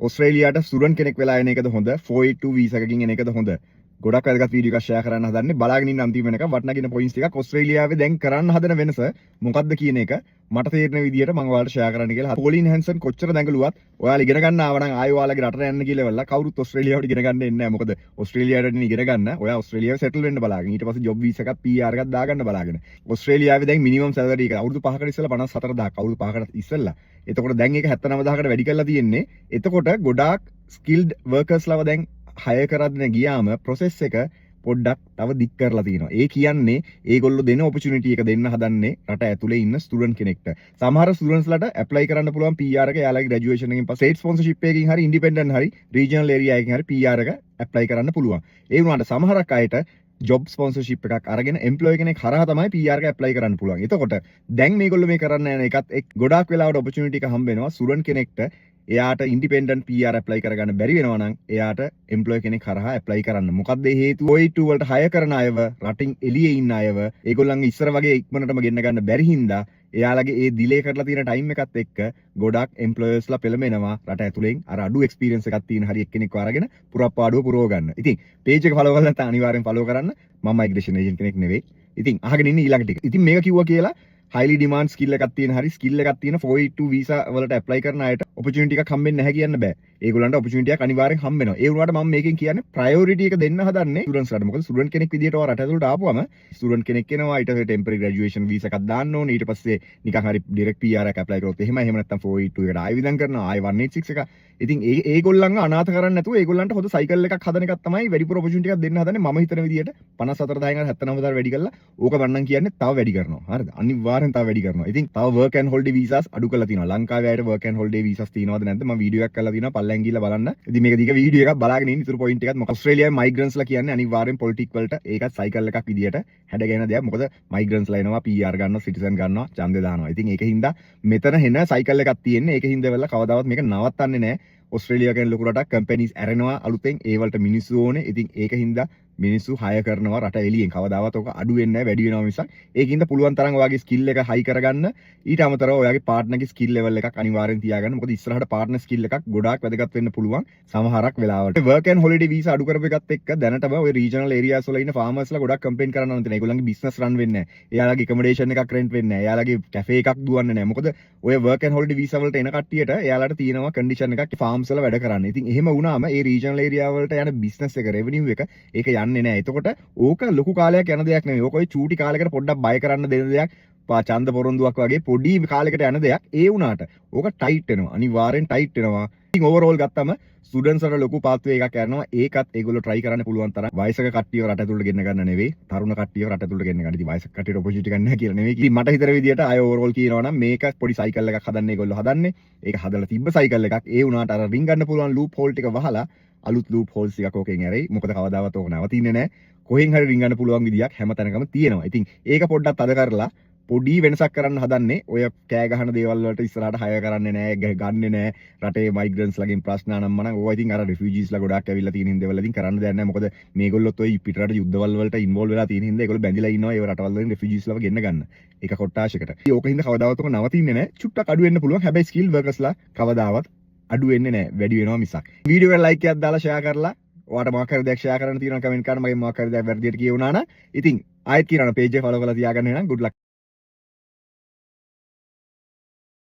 ඔස්ට්‍රේලියාවට student කෙනෙක් වෙලා එන එකද හොඳ, 482 වීසා එකකින් එන එකද හොඳ? ගොඩක් වැදගත් වීඩියෝ එකක් ෂෙයා කරන්න හදන්නේ. බලාගෙන ඉන්න අන්තිම වෙනකම් වටිනා පොයින්ට්ස් ටිකක්, ඔස්ට්‍රේලියාවේ දැන් කරන්න හදන වෙනස මොකද්ද කියන එක මට තේරෙන විදිහට මම ඔයාලට ෂෙයා කරන්න කියලා. පොලින් හැන්සන් කොච්චර දඟලුවත් ඔයාලා ඉගෙන ගන්න ආව නම් ආයෙ ඔයාලගේ රටට යන්න කියලා වෙලා කවුරුත් ඔස්ට්‍රේලියාවට ඉගෙන ගන්න එන්නේ නැහැ. මොකද ඔස්ට්‍රේලියාවට එන්නේ ඉගෙන ගන්න ඔයා ඔස්ට්‍රේලියාවේ සෙටල් වෙන්න බලාගෙන, ඊට පස්සේ ජොබ් වීසා එකක් PR එකක් දාගන්න බලාගෙන. ඔස්ට්‍රේලියාවේ දැන් මිනිමම් සැලරි එක අවුරුදු 5කට ඉස්සෙල්ලා 54,000ක්, අවුරුදු 5කට ඉස්සෙල්ලා. එතකොට දැන් ඒක 79,000කට වැඩි කරලා තියෙන්නේ. එතකොට ගොඩාක් ස්කිල්ඩ් වර්කර්ස් ලව දැන් හයර් කරන්න ගියාම ප්‍රොසෙස් එක පොඩ්ඩක් තව දික් කරලා තියෙනවා. ඒ කියන්නේ ඒගොල්ලෝ දෙන ඔපචුනිටි එක දෙන්න හදන්නේ රට ඇතුලේ ඉන්න ස්ටුඩන්ට් කෙනෙක්ට. සමහර ස්ටුඩන්ට්ස්ලාට ඇප්ලයි කරන්න පුළුවන් PR එක එයාලගේ ග්‍රැජුවේෂන් එකෙන් පස්සේ ස්ටේට් ස්පොන්සර්ෂිප් එකකින් හරි, ඉන්ඩිපෙන්ඩන්ට් හරි, රීජනල් ඒරියා එකකින් හරි PR එක ඇප්ලයි කරන්න පුළුවන්. ඒ වුණාට සමහරක් අයට ජොබ් ස්පොන්සර්ෂිප් එකක් අරගෙන එම්ප්ලොයි කෙනෙක් හරහා තමයි PR එක ඇප්ලයි කරන්න පුළුවන්. එතකොට දැන් මේගොල්ලෝ මේ කරන්න යන එකත් එක් ගොඩාක් වෙලාවට ඔපචුනිටි එක හම්බ වෙනවා ස්ටුඩන්ට් කෙනෙක්ට. එයාට ඉන්ඩිපෙන්ඩන්ට් PR apply කරගන්න බැරි වෙනවා නම් එයාට එම්ප්ලොයි කෙනෙක් හරහා ඇප්ලයි කරන්න. මොකද්ද ඒ හේතුව? 482 වලට හයර් කරන අයව, රටින් එළියේ ඉන්න අයව ඒගොල්ලන්ගේ ඉස්සර වගේ ඉක්මනටම ගෙන්න ගන්න බැරි හින්දා, එයාලගේ ඒ ඩිලේ කරලා තියෙන ටයිම් එකත් එක්ක ගොඩක් එම්ප්ලොයර්ස්ලා පෙළඹෙනවා රට ඇතුලෙන් අර අඩු එක්ස්පීරියන්ස් එකක් තියෙන හරි එක්කෙනෙක්ව අරගෙන පුරප්පාඩුව පුරව ගන්න. ඉතින් පේජ් එක ෆලෝ කරලා නැත්නම් අනිවාර්යෙන් ෆලෝ කරන්න. මම මයිග්‍රේෂන් ඒජන්ට් කෙනෙක් නෙවෙයි. ඉතින් අහගෙන ඉන්න ඊළඟ ටික. ඉතින් මේක කිව්වා කියලා හයිලි ඩිමාන්ඩ් ස්කිල් එකක් තියෙන හරි ස්කිල් එකක් තියෙන 482 වීසා වලට ඇප්ලයි කරන අයට ඔපචුනිටි එකක් හම්බෙන්නේ නැහැ කියන්න බෑ. ඒගොල්ලන්ට ඔපචුනිටි එකක් අනිවාර්යෙන් හම්බ වෙනවා. ඒ වුණාට මම මේකෙන් කියන්නේ ප්‍රයොරිටි එක දෙන්න හදන්නේ ස්ටුඩන්ට්ස්ලාට. මොකද ස්ටුඩන්ට් කෙනෙක් විදිහට ඔයා රට ඇතුළට ආපුවම ස්ටුඩන්ට් කෙනෙක් එනවා, ඊට පස්සේ ටෙම්පරරි ග්‍රැජුවේෂන් වීසා එකක් දාන්න ඕනේ. ඊට පස්සේ නිකන් හරි ඩිරෙක්ට් PR එකක් ඇප්ලයි කරොත් එහෙමයි. එහෙම නැත්නම් 482 එකට ආයෙ වියදම් කරනවා. ආයෙ 186 එක. ඉතින් ඒ ඒගොල්ලන්ව අනාථ කරන්නේ නැතුව ඒගොල්ලන්ට හොඳ සයිකල් එකක් හදන එකක් තමයි වැඩිපුර ඔපචුනිටි එකක් දෙන්න හදන්නේ මම හිතන විදිහට. 54,000න් 79,000 වැඩි කරලා ඕක මං නම් කියන්නේ තව වැඩි කරනවා. හරිද? අනිවාර්යෙන් තව වැඩි කරනවා. ඉතින් තව වර්ක් ඇන්ඩ් හොලිඩේ වීසාස් අඩු කරලා තියෙනවා. ලංකාවේ අයට වර්ක් ඇන්ඩ් හොලිඩේ වීසාස් තියෙනවද නැද්ද, මම වීඩියෝ එකක් කරලා තියෙනවා. පල්ලෙන් ගිහලා බලන්න. ඉතින් මේක දිග වීඩියෝ එකක්, බලාගෙන ඉන්න ඉතුරු පොයින්ට් එකත්. මොකද ඔස්ට්‍රේලියාවේ මයිග්‍රන්ට්ස්ලා කියන්නේ අනිවාර්යෙන් පොලිටික් වලට ඒකත් සයිකල් එකක් විදියට හැඩ ගැහෙන දෙයක්. මොකද මයිග්‍රන්ට්ස්ලා එනවා, PR ගන්නවා, සිටිසන් ගන්නවා, ඡන්දය දානවා. ඉතින් ඒක හින්දා මෙතන හෙන සයිකල් එකක් තියෙන්නේ. ඒක හින්දා වෙලා කවදාවත් මේක නවත්තන්නේ නැහැ. ඔස්ට්‍රේලියාව කියන්නේ ලොකු රටක්. කම්පැනිස් ඇරෙනවා අලුතෙන්, ඒ වලට මිනිස්සු ඕනේ. ඉතින් ඒක හින්දා මිනිස්සු හයර් කරනවා රට එළියෙන්. කවදාවත් ඔක අඩු වෙන්නේ නැහැ, වැඩි වෙනවා මිසක්. ඒකින්ද පුළුවන් තරම් ඔයාගේ ස්කිල් එක හයි කරගන්න. ඊට අමතරව ඔයාගේ පාර්ට්නර්ගේ ස්කිල් ලෙවල් එකක් අනිවාර්යෙන් තියාගන්න. මොකද ඉස්සරහට පාර්ට්නර් ස්කිල් එකක් ගොඩාක් වැදගත් වෙන්න පුළුවන් සමහරක් වෙලාවට. වර්ක් ඇන්ඩ් හොලිඩේ වීසා අඩු කරපු එකත් එක්ක දැනටම ඔය රීජනල් ඒරියාස් වල ඉන්න ෆාමර්ස්ලා ගොඩක් කම්ප්ලේන් කරන්න ඕන තියෙනවා. ඒගොල්ලන්ගේ බිස්නස් රන් වෙන්නේ නැහැ. එයාලගේ ඇකොමඩේෂන් එකක් රෙන්ට් වෙන්නේ නැහැ. එයාලගේ කැෆේ එකක් දුවන්නේ නැහැ. මොකද ඔය වර්ක් ඇන්ඩ් හොලිඩේ වීසා වලට එන කට්ටියට එයාලට තියෙනවා කන්ඩිෂන් එකක් ෆාම්ස් වල වැඩ කරන්න. ඉතින් එහෙම වුණාම ඒ රීජනල් ඒරියා වලට යන බිස්නස් එක, රෙවෙනියු එක, ඒක යන්නේ නැහැ. එතකොට ඕක ලොකු කාලයක් යන දෙයක් නෙවෙයි. ඕක ඔය චූටි කාලයකට පොඩ්ඩක් බය කරන්න දෙන දෙයක්. ඡන්ද පොරොන්දුවක් වගේ පොඩි කාලයකට යන දෙයක්. ඒ වුණාට ඕක ටයිට් වෙනවා. අනිවාර්යෙන් ටයිට් වෙනවා. ඉතින් ඕවරෝල් ගත්තම ස්ටුඩන්ට්ස් වලට ලොකු පාත්වේ එකක් යනවා. ඒකත් ඒගොල්ලෝ try කරන්න පුළුවන් තරම් වයසක කට්ටියව රට ඇතුළට ගෙන්න ගන්න නෙවෙයි, තරුණ කට්ටියව රට ඇතුළට ගෙන්න ගන්න. ඉතින් වයසක කට්ටියට ඔපචුනිටි ගන්න නැහැ කියලා නෙවෙයි. ඉතින් මට හිතෙන විදියට ආය ඕවරෝල් කියනවා නම් මේක පොඩි සයිකල් එකක් හදන්න ඒගොල්ලෝ හදන්නේ. ඒක හදලා තිබ්බ සයිකල් එකක්. ඒ වුණාට අර රින් ගන්න පුළුවන් ලූප් හෝල් ටික වහලා අලුත් ලූප් හෝල්ස් ටිකක් ඕකෙන් ඇරෙයි. මොකද කවදාවත් ඕක නවතින්නේ නැහැ. කොහෙන් හරි රින් ගන්න පුළුවන් විදියක් හැම තැනකම තියෙනවා. ඉතින් ඒක පොඩ්ඩක් තද කරලා පොඩි වෙනසක් කරන්න හදන්නේ. ඔය කෑ ගහන දේවල් වලට ඉස්සරහට හයර් කරන්නේ නෑ, ගන්නෙ නෑ, රටේ මයිග්‍රන්ට්ස් ලගෙන් ප්‍රශ්න අනම්මනම් ඕවා. ඉතින් අර රෙෆියුජීස්ලා ගොඩාක් ඇවිල්ලා තියෙන හින්දා ඒවල ඉතින් කරන්න දෙයක් නෑ. මොකද මේගොල්ලොත් ඔය පිටරට යුද්ධවල් වලට ඉන්වෝල්ව් වෙලා තියෙන හින්දා ඒගොල්ලෝ බැඳිලා ඉන්නවා ඒ රටවල් වලින් රෙෆියුජීස්ලාව ගෙන්න ගන්න එක කොට්ටාශයකට. ඉතින් ඕක හින්දා කවදාවත් ඔක නවතින්නේ නෑ. චුට්ටක් අඩු වෙන්න පුළුවන්. හැබැයි ස්කිල් වර්කර්ස්ලා කවදාවත් අඩු වෙන්නේ නෑ, වැඩි වෙනවා මිසක්. වීඩියෝ එක ලයික් එකක් දාලා ෂෙයා කරලා, ඔයාට මොකක් හරි දෙයක් ෂෙයා කරන්න තියෙනවා කමෙන්ට් කරන්න. මගේ මොකක් හරි දෙයක් වැරදියට කියුණා නම්. ඉතින් ආයෙත් කියනවා, පේජ් එක ෆලෝ කරලා තියාගන්න. එහෙනම් good luck.